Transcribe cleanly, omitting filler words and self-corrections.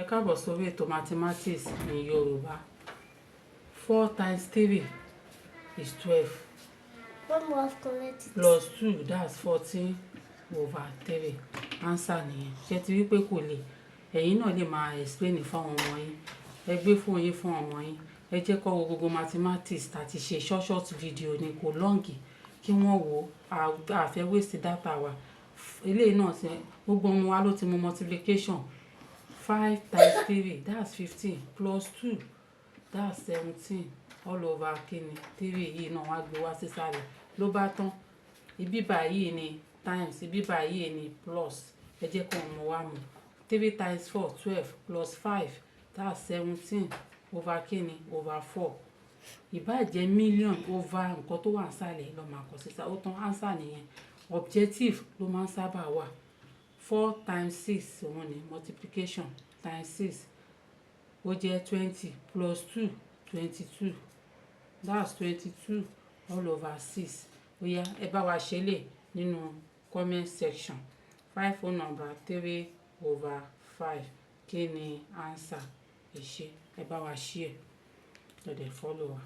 Ẹ káàbọ̀ sórí ètò Mathematics ní Yorùbá. Four times three is 12. One more collect it. Plus two, that's 14 over three. Answer nìyẹn. Ṣé ti rí pé kò le? Ẹ̀yin náà lè máa explain fún àwọn ọmọ yín. Ẹ gbé fóònù yín fún ọmọ yín. Ẹ jẹ́ kó wo gbogbo mathematics tá ti ṣe. Short short video ni, kò long, kí wọ́n wò. A fẹ́ waste data wa. Eléyìí náà ṣe, gbogbo ọmọ wa ló ti mọ multiplication. Five times three, that's 15, plus two, that's 17, all over kíni? Three yìí náà wá gbé wá sísàlẹ̀, ló bá tán. Ibi báyìí ni times, ibi báyìí ni plus. Ẹ jẹ́ kó ọmọ wa mọ̀. Three times four, 12, plus five, that's 17, over kíni? Over four. Ìbá jẹ́ million over nǹkan tó wà nísàlẹ̀ ló máa kọ sísà. Ó tán, answer nìyẹn. Objective ló máa ń sábà wà. Four times six, òun ni multiplication, times six, ó jẹ́ 20, plus two, 22, that's 22 all over six. Ó yá, ẹ bá wa ṣe lè nínú comment section. Five whole number three over five, kí ni answer? Ẹ ṣé, ẹ bá wa share, ẹ dẹ̀ follow wa.